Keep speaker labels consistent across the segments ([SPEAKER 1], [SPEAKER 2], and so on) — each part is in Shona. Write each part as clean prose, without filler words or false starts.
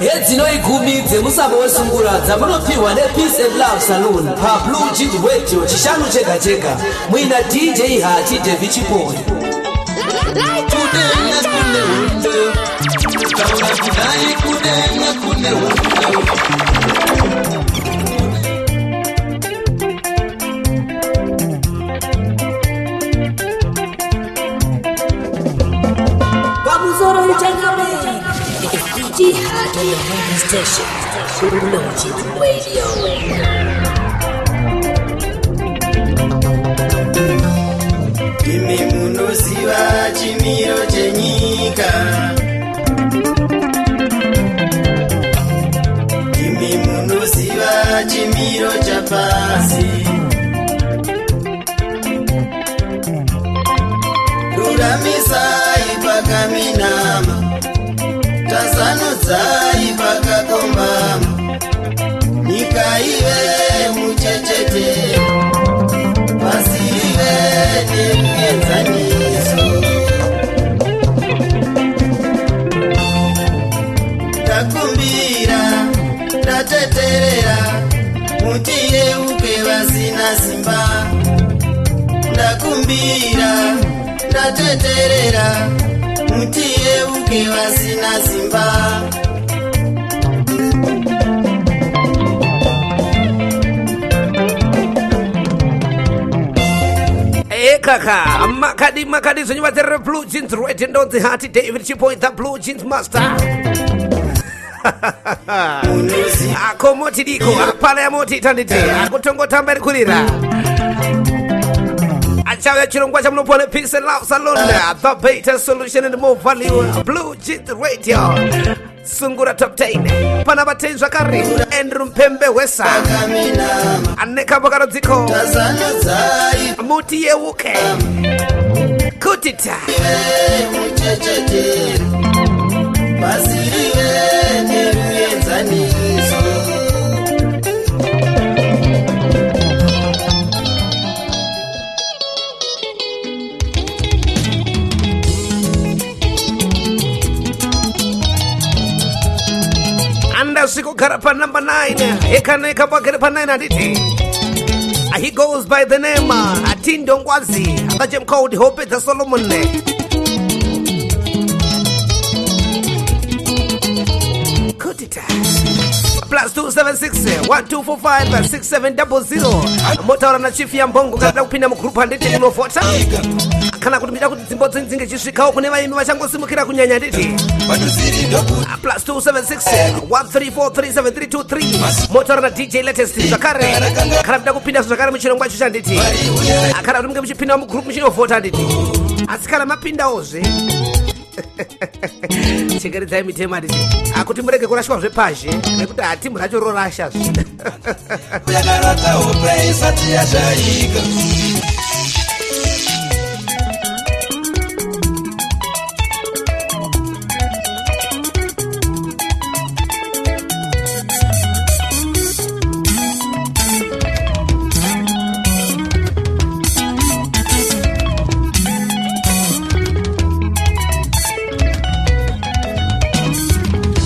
[SPEAKER 1] Hedzinoi gumi dzemusambo wesungura dzamunopihwa nePeace and Love Saloon paBlue Jeans Radio Chishanu chega chega muina DJ Hachi Devi Chiponi.
[SPEAKER 2] Kudenga kune hondo, taura kudai, kudenga kune hondo.
[SPEAKER 3] Pamusoro ichangamire. It's DJ Hat on the radio station. Blue Jeans Radio.
[SPEAKER 2] Imi munoziva chimiro chenyika, imi munoziva chimiro chapasi. Ruramisai pakaminama, tasanudzai pakakombama, nyika ive muchechetere, pasi rive nemuenzaniso. Ndakumbira, ndateterera, mutiyeuke vasina simba. Ndakumbira, ndateterera, mutiyeuke vasina simba.
[SPEAKER 4] Ekaka makadi makadi zvenyu vaterere Blue Jeans Radio, ndonzi Hati David Chipoint, the Blue Jeans Master. Akomoti diko apana yamoti tanditi akutongotamba iri kurira achauya chirongwa chamunopuwa nePeace and Love Salon, the better solution and more value. Blue Jeans Radio Sungura Top 10 pana vatei zvakare Andrew Mpembe Hwesa
[SPEAKER 2] Pakaminama,
[SPEAKER 4] ane kambo kanodziko
[SPEAKER 2] tasanudzai
[SPEAKER 4] muti yeuke kutita.
[SPEAKER 2] Muchechetere, pasi rive nemuenzaniso.
[SPEAKER 4] Andasvikogara panumber 9 hekane kambo pa 9 handiti. He goes by the name Atindo Ngwazi, the gem called Hope the Solomon. Kutita. +276 1245 6700 motaura nachief Yambongo kana kupinda mugroup handiti munovhota kana kuti muchida kuti dzimbo dzenyu dzinge chisvikawo kune vaimi vachangosimukira kunyanya handiti. +276 134 37323 motaura na DJ Latest zvakare kana muda kupinda zvakare muchirongwa icho chanditi kana kuti munge muchipinda mugroup muchinovhota handiti. Asi kana mapindawozve, chengeredzai mitemo handiti, akuti murege kurashwa zvepazhe nekuti hatimu racho rorashazve.
[SPEAKER 2] Yakarota hope isati yashayika.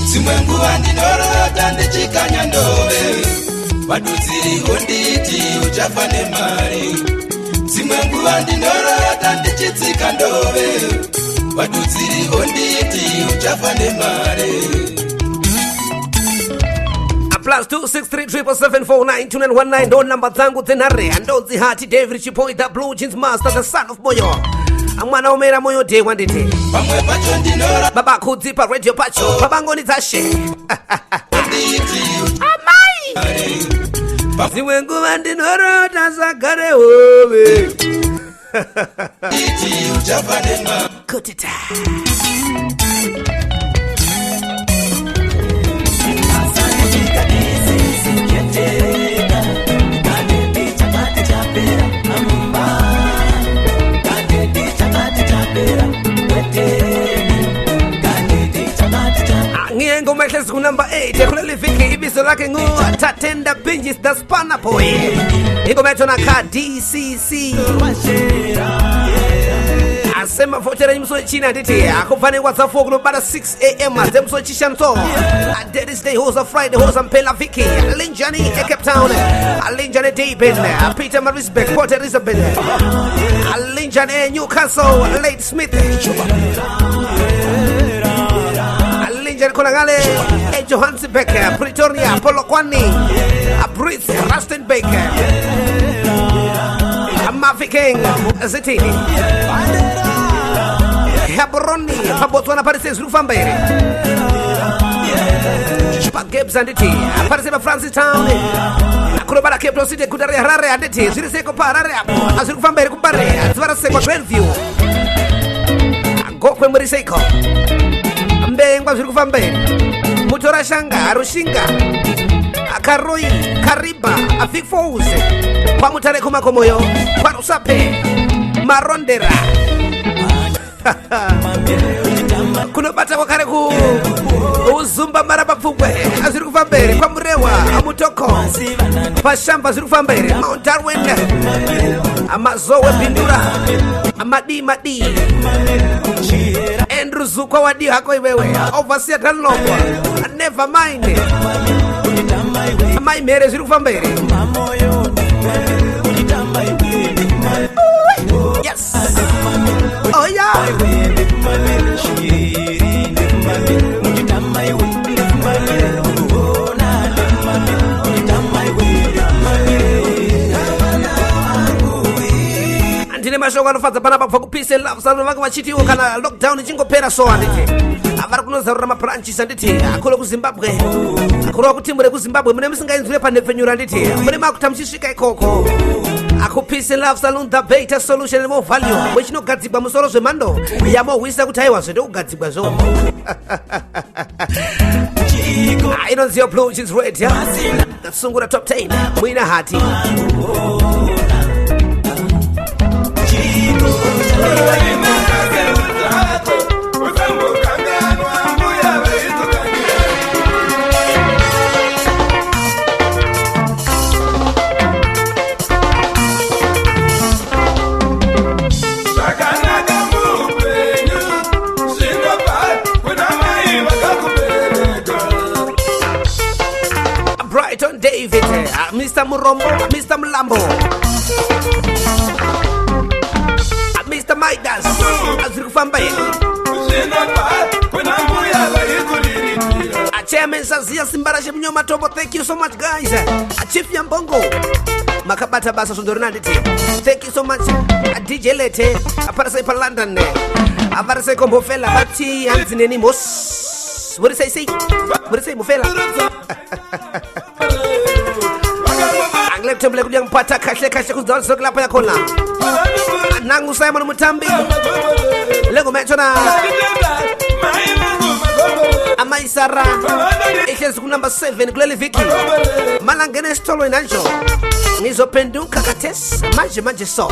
[SPEAKER 2] Dzimwe nguva ndinorota ndichikanya ndove, vadudziri vonditi uchafa nemari. Dzimwe nguva ndinorota ndichitsika ndove, vadudziri vonditi uchafa nemari.
[SPEAKER 4] +263 777 492919 ndo namba dzangu dzenhare. Andonzi Hati David Chipoint, the Blue Jeans Master, the son of Moyo, mwana omera moyo dhewa nditi.
[SPEAKER 2] Pamwe pacho ndinorota
[SPEAKER 4] Baba Kudzi pa radio pacho pabangoni dzashe.
[SPEAKER 2] nditi
[SPEAKER 4] Amai, dzimwe nguva ndinorota sagare hove.
[SPEAKER 2] Nditi uchafa nemari.
[SPEAKER 4] Kutita. Ngiye ngoma ehlezi kunumber 8 kuleli vhiki, ibizo lake ngu Tatenda Binjis, the Spanner Boy. Ingoma yacho naka DCC. Semavhotera musi wechina handiti kubva nenguva dza4 kunobata 6 am dzemusi wechishanu. So Thursday hoza, Friday hoza, mpela vhiki linjani eCape Town, linjani Durban, Pietermaritzburg, Port Elizabeth, linjani eNewcastle, Ladysmith, linjani khonangale eJohannesburg, Pretoria, Polokwane, Brits, Rustenburg, Mafikeng, zithini, Gaborone, paBotswana, pari sei, zviri kufamba here paGabs handiti, pari sei paFrancistown, kunobata Capital City, guta reHarare handiti, zviri seiko paHarare apo, zviri kufamba here kuMbare, Dziva Glenview, Gokwe, muri seiko Mbengwa, zviri kufamba here Mutorashanga, Rushinga, Karoi, Kariba, Vic Falls, kwaMutare, kumakomoyo, kwaRusape, Marondera, kunobata kwakare ku Uzumba Maramba Pfungwe, zviri kufamba here kwaMurewa, Mutoko, paShamva, zviri kufamba here Mount Darwin, Mazowe, Bindura, madii madii, Andrew Zukwa, wadii hako iwewe, Overseer Dunlop, never mind, mai Mhere, zviri kufamba here? Yes, oh yeah. Ndine mashoko anofadza panapa kubva kuPeace and Love Salon. Vanga vachitiwo kana lockdown ichingopera, so handiti vari kunozarura mabranches handiti, akuru kuZimbabwe, kureva kuti muri kuZimbabwe mune musingainzwire panhepfenyuro handiti, mune makuta muchisvika ikoko akuPeace and Love Salon, the better solution and more value, wechinogadzigwa musoro zvemhando yamohwisa kuti aiwa, zvendokugadzigwa zvo. Ah, inonzi yo Blue Jeans Radio, Sungura Top 10, muina Hati.
[SPEAKER 2] Usambokanganwa mbuya vaitukandira. Zvakanaka muupenyu zvinobva kuna mai vakakubereka.
[SPEAKER 4] Brighton David, Mr Murombo, Mr Mulambo, Mr Midas, zviri kufamba here?
[SPEAKER 2] Zvinobva kuna mbuya vaikuriritira.
[SPEAKER 4] Chairman Sazia Simbarashe Munyoma Tombo, thank you so much, guys. Chief Yambongo, makabata basa svondo rino handiti, thank you so much. DJ Lete, aparisei paLondon, aparisei kombofela, vati hanzi neni mos, muri sei sei, muri sei mufela? Angilekuthembele kuti ngiphatha kahle kahle kuzawulisoke lapha yakhona. Nangu Simon Mutambi, lengoma yatshona Amaisara, ihlezi kunumber 7 kuleli viki. Malangena esitolo nanjo ngizophenduka kathesi manje manje so.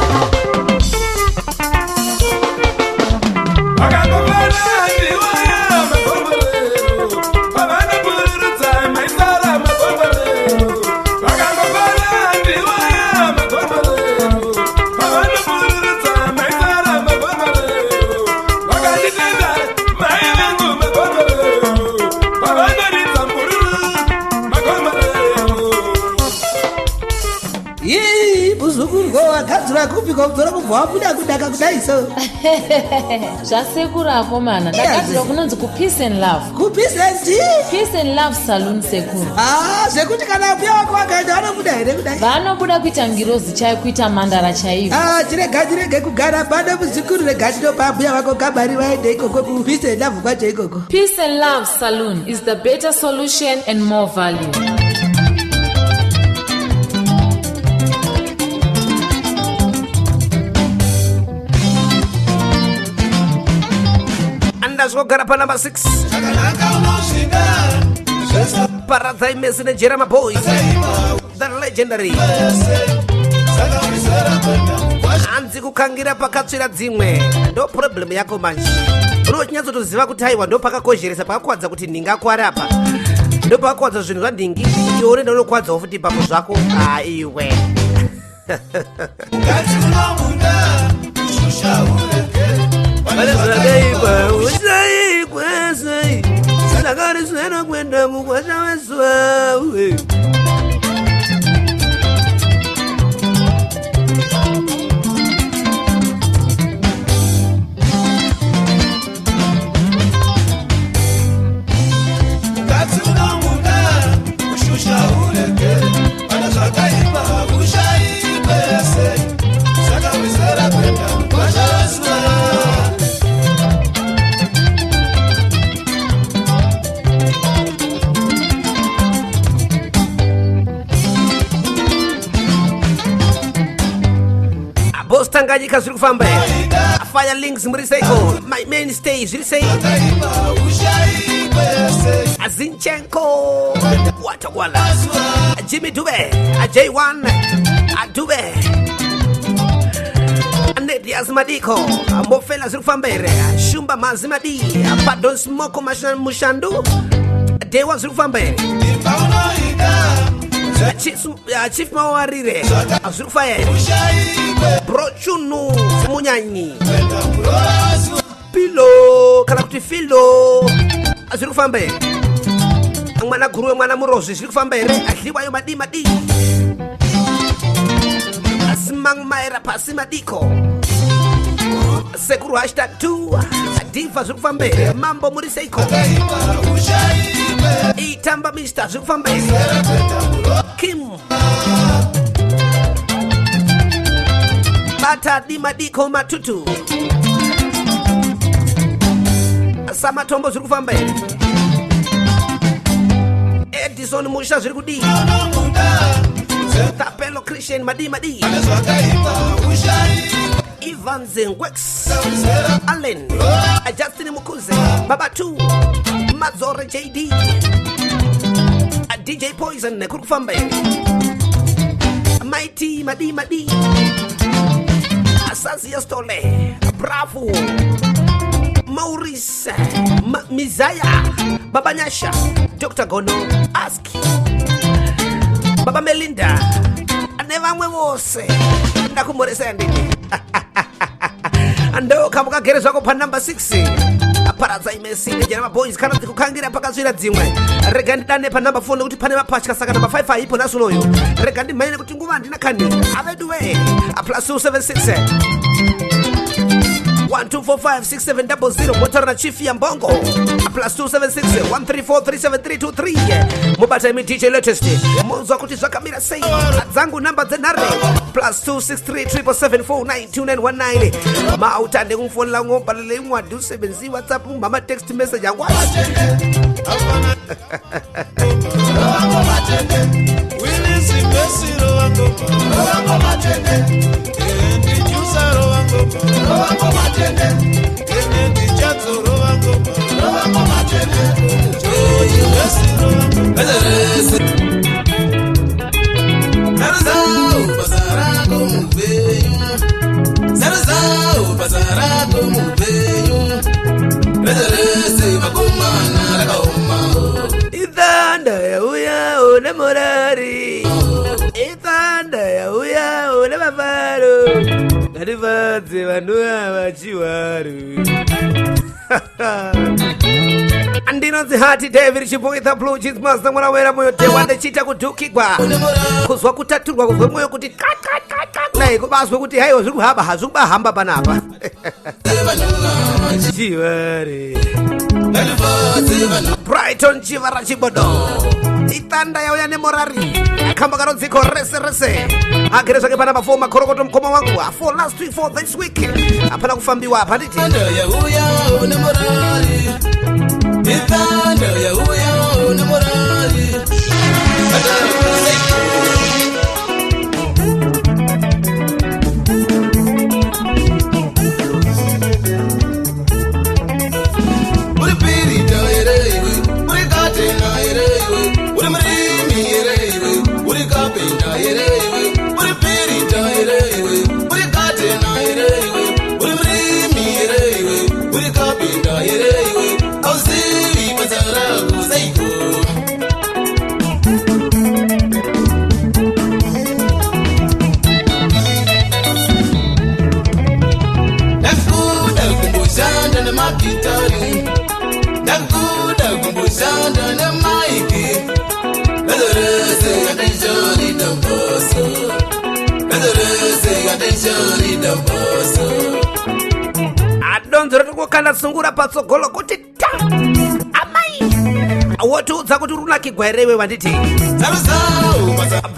[SPEAKER 2] Vakangofana ndiwaya makomborero, pavanopururudza maisara makomborero. Vakangofana ndiwaya makomborero, pavanopururudza maisara makomborero. Vakanditenda mai vangu makomborero, pavanoridza mururu makomborero.
[SPEAKER 5] Ii, muzukuru, wagadzira kupi kwamudzora kubva wabuda kudaka kudai so?
[SPEAKER 6] Zvasekuru akomana, ndagadzirwa kunonzi kuPeace and Love.
[SPEAKER 5] KuPeace and
[SPEAKER 6] Peace and Love Saloon, sekuru.
[SPEAKER 5] Ah, zvekuti kana mbuya wako wakaenda vanobuda here kudai?
[SPEAKER 6] Vanobuda kuita ngirozi chaiyo, kuita mandara chaiyo.
[SPEAKER 5] Ah, chirega chirege kugara pano, muzukuru, rega tinopa mbuya vako kabari vaende ikoko kuPeace and Love kwacho ikoko.
[SPEAKER 6] Peace and Love Saloon is the better solution and more value.
[SPEAKER 4] Andazvogara panumber 6.
[SPEAKER 2] Zvakanaka unozvida zvese.
[SPEAKER 4] Paradzai Mesi neJerama Boys, the legendary. Hanzi kukangira pakatsvira dzimwe ndo problem yako manje. Unochinyatsotoziva kuti aiwa, ndo pakakozheresa, pakakwadza kuti nhingi akwari apa, ndo pakakwadza zvinhu zvandhingi, iwe unoenda unokwadzawo futi ipapo zvako aiwe.
[SPEAKER 2] Mukadzi unomuda shusha urege.
[SPEAKER 4] Pane zvakaipa ushaikwe sei, ndakariswera kuenda mukwasha wezuva.
[SPEAKER 2] Mukadzi unomuka kushusha urege, pane zvakaipa ushaikwe sei, saka wezera kuenda mukwasha wezuva.
[SPEAKER 4] Bos Tanganyika zviri kufamba here? Fire Links muri seiko? My mainstay zviri sei?
[SPEAKER 2] Zvakaipa ushaikwe sei,
[SPEAKER 4] Azinchenko Watawala, Jimmy Dube, J1 Adube, Nedias Madiko, Mofela zviri kufamba here? Shumba Mazi Madi, Pardon Smoko Mushandu, Dewa zviri kufamba here?
[SPEAKER 2] Imba unoida
[SPEAKER 4] Chief Mawarire zviri kufaya here?
[SPEAKER 2] ushaikwe
[SPEAKER 4] Brochunu Munyanyi
[SPEAKER 2] kuenda muroora wezuva.
[SPEAKER 4] Pilo kana kuti Filo zviri kufamba here? Mwana guruwe mwana murozvi zviri kufamba here? Adliwayo madi madi, Simangmaira pasi madiko, Sekuru hashtag 2 Diva zviri kufamba here? Mambo muri seiko?
[SPEAKER 2] Zvakaipa ushaikwe
[SPEAKER 4] Itamba Mister zviri kufamba here?
[SPEAKER 2] kuenda muroora.
[SPEAKER 4] Kim Bata Dimadiko Matutu, Samatombo zviri kufamba here? Edison Musha zviri kudii?
[SPEAKER 2] Unomuka
[SPEAKER 4] Tapelo Christian Madi Madi,
[SPEAKER 2] pane zvakaipa ushaikwe
[SPEAKER 4] Ivan Zengwex
[SPEAKER 2] wezera
[SPEAKER 4] Allen, Justin Mukuze, Baba 2 Mazore JD, DJ Poison kuri kufamba here? Mighty Madi Madi, Asazia Stole, Bravo Maurice, Mizaya, Baba Nyasha, Dr. Gono, Aski, Baba Melinda nevamwe vose ndakumhoresai ndini. Ndo kamukagere zvako panumber 6 aparadza imesi nejana maboys kana dzikukangira pakasvira dzimwe. Rega ndidane panumber 4 nekuti pane mapatya, saka number 5 haipo nhasi unoyu. Rega ndimhanye nekuti nguva handina kani aveduwe. Plus 276 12456700 motaura nachief Yambongo, plus 276 134 37323. Mubata imi DJ Latest, munzwa kuti zvakamira sei. Dzangu namba dzenhare plus 263 777492919. Mauta ndekumufonela ngobhalele incwadi usebenzise iWhatsApp, mama text message akwazi.
[SPEAKER 2] Wilisi Mesiro wangoma, Endi Jusaro wangoma, Endi Chadzoro wangoma, Joji Mesiro wangoma. Saruzau basa rako muupenyu, saruzau basa rako muupenyu, rese rese vakomana rakaoma.
[SPEAKER 4] Ithanda yauya une morari, ithanda yauya une mafaro, ngatifadze vanhu ava chiwaru. Ndinonzi Hati David Chipoita Blue Jeans Master, mwana wera moyo tewa ndichiita kudhukigwa kuzwa kutaturwa kuzwa mwoyo kuti kakakaka kubazwe kuti haiwa zviri kuhamba, hazviri kubahamba panapa chiwari. Brighton Chivara Chibodo, itanda yauya nemorari, akamba karonziko rese rese agere zvake panapa 4 makorokoto mukoma wangu for last week, for this week hapana kufambiwa apa nditi.
[SPEAKER 2] Ithanda yauya une morari, ithanda yauya une morari. Uri pirita here iwe, uri katena here iwe, uri murimi here iwe, uri kapenda here iwe, uri pirita here iwe, uri katena here iwe, uri murimi here iwe, uri kapenda here iwe, hauzivi basa rako. nemagitari. Ndakuda kumboshanda nemaiki. Basa rese attention boso. Basa rese attention boso.
[SPEAKER 4] Adonzo riri kukanda sungura patsogolo kuti ta amai, wotiudza kuti uri kunakigwa here iwe? Wanditi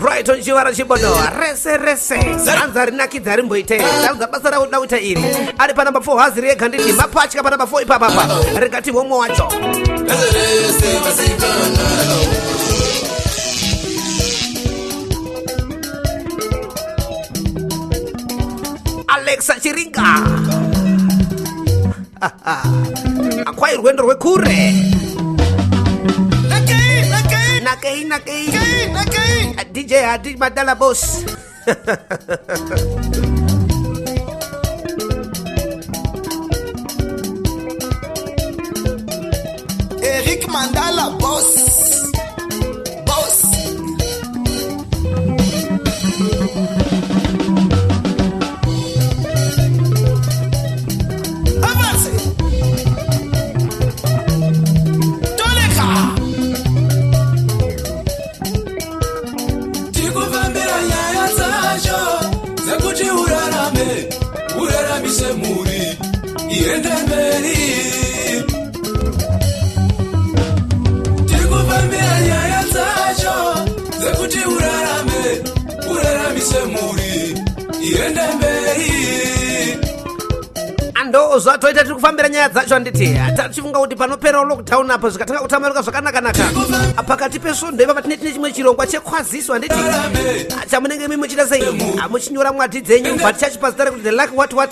[SPEAKER 4] Brighton Chivara Chibodo rese rese hanza rinakidza rimboite sarudza basa rauda kuita iri ari panamba 4 hazi rega nditi mapatya panamba 4 ipapapa ringati womwe wacho.
[SPEAKER 2] Basa rese vasikana.
[SPEAKER 4] Alexa Chiringa akwai rwendo rwekure. Nakei nakei DJ Hadi Madala Boss.
[SPEAKER 2] Eric Mandala Boss. Boss. Avance. Toleka.
[SPEAKER 7] Tikufambira nyaya dzacho dzekuti urarame, uraramise mhuri iende mberi. Tikufambira nyaya dzacho dzekuti urarame, uraramise mhuri iende mberi.
[SPEAKER 4] Ando zvatoita tiri kufambira nyaya dzacho handiti tachifunga kuti panopera lockdown apo zvikatanga kutamaruka zvakanakanaka pakati pesvondo ipapa tine tine chimwe chirongwa chekwaziso handiti chamunenge imi muchiita sei muchinyora mwadhi dzenyu, but chachipa zita rekuti the luck what what,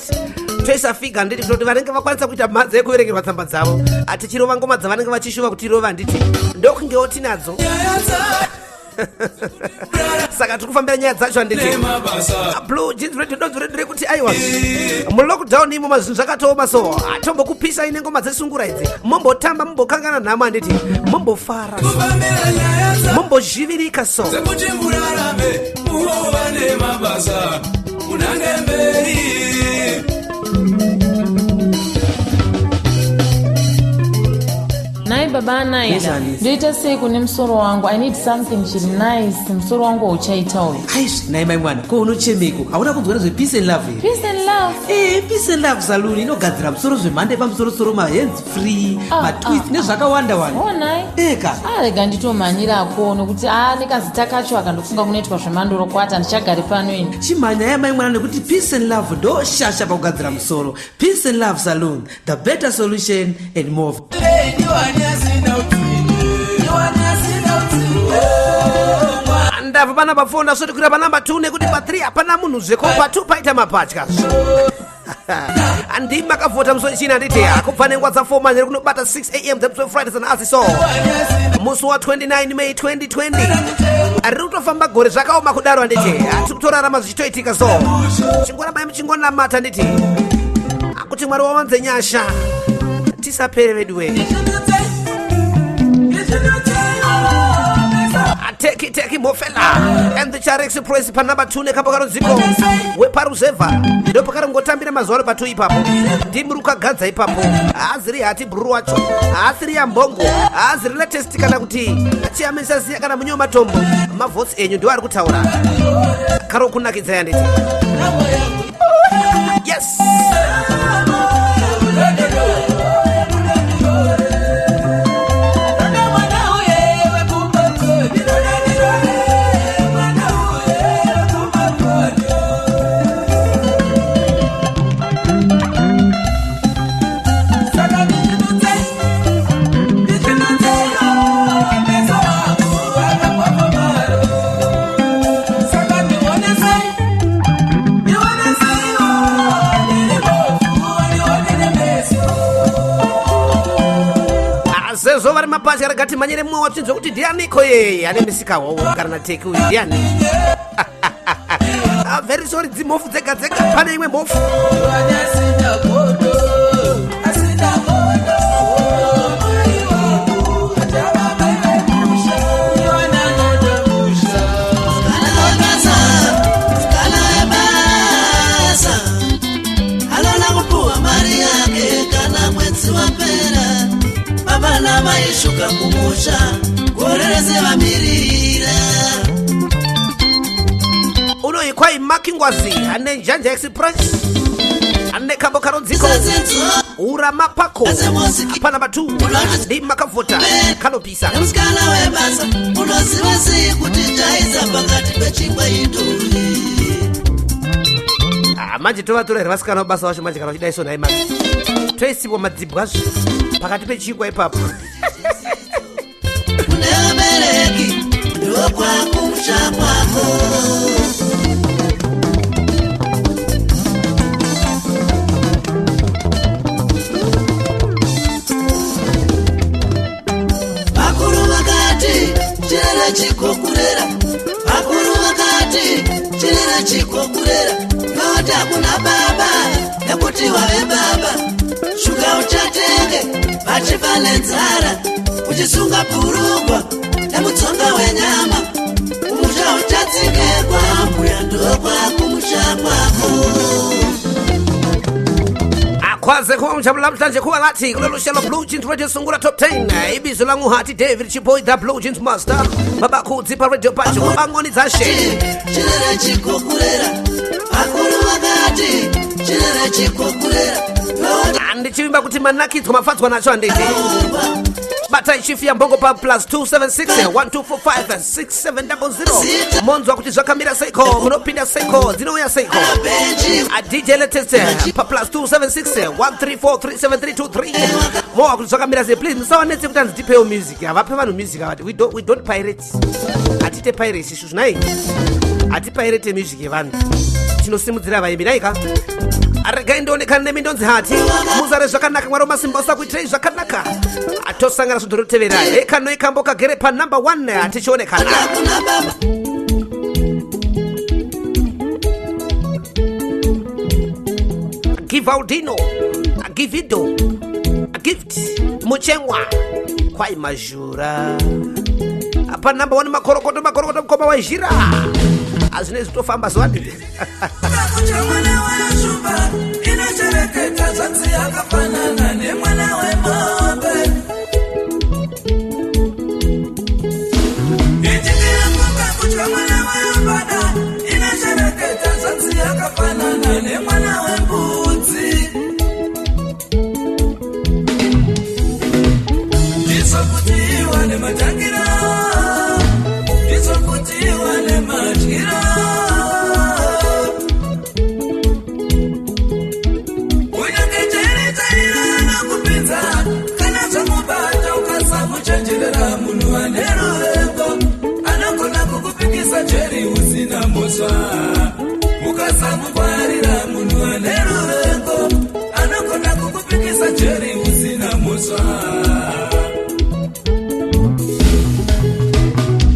[SPEAKER 4] toisa figa handiti kutoti vanenge vakwanisa kuita mhanza yekuverengerwa tsamba dzavo, tichirova ngoma dzavanenge vachishuva kuti irova handiti ndokungewo tinadzo. Saka tiri kufambira nyaya dzacho handiti
[SPEAKER 7] Nemabasa.
[SPEAKER 4] Blue Jeans Radio donzo redu rekuti aiwa, mulockdown imo mazvinhu zvakatooma, so tombokupisa ine ngoma dzesungura idzi, mumbotamba, mumbokangana nhamo handiti, mumbofara,
[SPEAKER 7] Kufambira nyaya dza
[SPEAKER 4] mumbozhivirika so.
[SPEAKER 7] Dzekuti murarame, muova nemabasa, munange mberi.
[SPEAKER 6] Nhai baba Anaida,
[SPEAKER 1] Yes, Anisa.
[SPEAKER 6] ndoita sei kune musoro wangu? I need something chiri nice, musoro wangu hauchaita uyu.
[SPEAKER 1] Aizvi nhai mai mwana, ko unochemeko? Hauna kunzwa nezvePeace and Love here?
[SPEAKER 6] Peace and Love?
[SPEAKER 1] Peace and Love Saloon inogadzira musoro zvemhando yepamusorosoro, mahands free,
[SPEAKER 6] Ah,
[SPEAKER 1] matwist
[SPEAKER 6] ah,
[SPEAKER 1] nezvakawanda wanda.
[SPEAKER 6] Oh nhai.
[SPEAKER 1] Eka.
[SPEAKER 6] Ah, rega nditomhanyirako nokuti a nekazita kacho akandofunga kunoitwa zvemandorokwati, handichagari pano ini.
[SPEAKER 1] Chimhanya yamai mwana, nekuti Peace and Love ndo shasha pakugadzira musoro. Peace and Love Saloon, the better solution and more.
[SPEAKER 4] Ndabva panamba 4 ndasvoti kuira panamba 2 nekuti pa3 hapana munhu zveko, pa2 paita mapatya. Handii makavhota musi wechina handiti kubva nenguva dza4 manheru kunobata 6 am dzemusi weFriday sanasi, so musi wa29 May 2020 riri kutofamba gore zvakaoma kudaro handiti hatiri kutorarama zvichitoitika, so chingorambai muchingonamata handiti kuti Mwari wawanze nyasha tisapere veduwe. Teki Teki Mofela and the Char Express panamba 2 nekambo kanonziko Weparuzevha. Ndo pakarongotambira mazuva ano pa2 ipapo, ndimuri kukagadza ipapo. Haaziri hati bhururu wacho, haasiri yambongo, haaziri latest kana kuti chiyamisa kana munyo matombo. Mavhotsi enyu ndiwo ari kutaura karo kunakidzai handiti. Yes. Sezvo vari mapatya, rega timhanyire mumwe watsinzwe kuti ndianiko yeye ane misika hwowo kana nateki uyu ndiani. Ah, very sorry, dzimhofu dzega dzega, pane imwe mhofu.
[SPEAKER 8] Kana basa alona kupuwa mari yake kana mwedzi. Maishuka kumusha gore rese vamirira.
[SPEAKER 4] Unoyi kwai Makingwazi ane Njanja Express ane kambo kanonziko Ura Mapako. Panamba 2 ndi Makavhota kanopisa.
[SPEAKER 8] Nemusikana webasa unoziva sei kuti chaisa pakati pechingwa idoi?
[SPEAKER 4] Ah, manje tovatora here vasikana vabasa vacho manje kana vachidai so nhai manje toisiwa madzibwazve pakati pechingwa ipapo.
[SPEAKER 8] Kune vabereki ndokwakumusha kwako. Vakuru vakati chirera chikokurera, vakuru vakati chirera chikokurera. Noti hakuna baba nekuti wave baba, shuga uchatenge vachifa nenzara, uchisunga bhurugwa nemutsonga wenyama, umusha uchatsikekwa mbuya ndokwakumusha kwako.
[SPEAKER 4] Akwaze kuva mjabulo namhlanje kuba ngathi kulolu hlelo Blue Jeans Radio Sungula Top 10. Ibizo langu Hati David Chiboy, the Blue Jeans Master, babakhudzi pa radio pacho bangoni dzashe.
[SPEAKER 8] Chirera chikokurera, vakuru vakati chirera chikokurera.
[SPEAKER 4] Ndichivimba kuti manakidzwa mafadzwa nacho handiti. Batai chief ya mbongo pa plus 276 1245 6700 monzwa kuti zvakamira seiko, munopinda seiko, dzinouya seiko. A DJ latest pa plus 276 134 37323 mowa kuti zvakamira sei. Please musavanetse kuti hanzi tipewo music, havape vanhu music avati we don't pirate, hatite piracy isusu nai, hatipirate music yevanhu, tinosimudzira vaimbi naika. Aregai ndionekana nemi, ndonzi Hati, muzare zvakanaka. Mwari wamasimba usakuitirei zvakanaka. Atosangana svondo rinotevera. Ekano ikambo kagere panumber 1, tichionekana.
[SPEAKER 8] Hakuna baba.
[SPEAKER 4] Givaldino Givido Gift Muchengwa kwai Mazhura apa number 1. Makorokoto, makorokoto, mukoma wezhira, hazvinei, zvitofamba zuva ndii.
[SPEAKER 7] Kakucha mwana weshumba inochereketa zvanzi yakafanana nemwana wemombe. Ichikiramuka kutya mwana wembada inochereketa zvanzi yakafanana nemwana wembudzi. Ndizvo kuti iwane matangira, ndizvo kuti iwane madyira. Kunyange cheri chaira anokupinza kana zvamubata ukasamuchenjerera, munhu ane ruvengo anogona kukupikisa jeri usina mhosva. Ukasamungwarira, munhu ane ruvengo anogona kukupikisa jeri usina mhosva.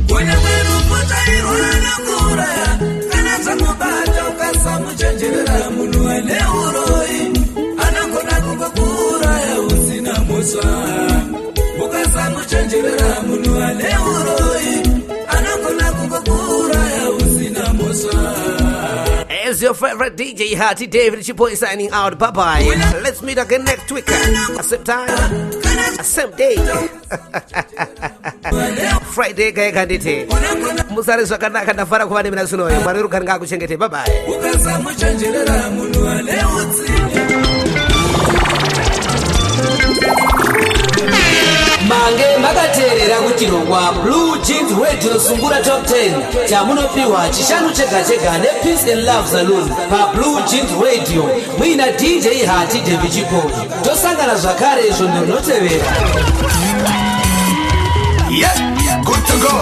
[SPEAKER 7] Kunyange rufu chairwo anokuuraya kana zvamubata ukasamuchenjerera, munhu ane uroi anogona kungokuuraya usina mhosva. Ukasamuchenjerera, munhu ane uroi anogona kungokuuraya usina mhosva.
[SPEAKER 4] As your favorite DJ Hati David Chiboy signing out. Bye bye. Let's meet again next week. Same time, same day. Friday gaya kanditi. Musare zvakanaka, ndafara kuva nemi nhasi. Mwari rugare ngakuchengete. Bye bye.
[SPEAKER 7] Ukasamuchenjerera, munhu ane utsinye.
[SPEAKER 1] Mange makateerera kuchirongwa Blue Jeans Radio Sungura Top 10 chamunopiwa Chishanu chega chega nePeace and Love Saloon paBlue Jeans Radio muina DJ Hati David Chipo. Tosangana zvakare svondo rinotevera.
[SPEAKER 2] Yeah, good to go.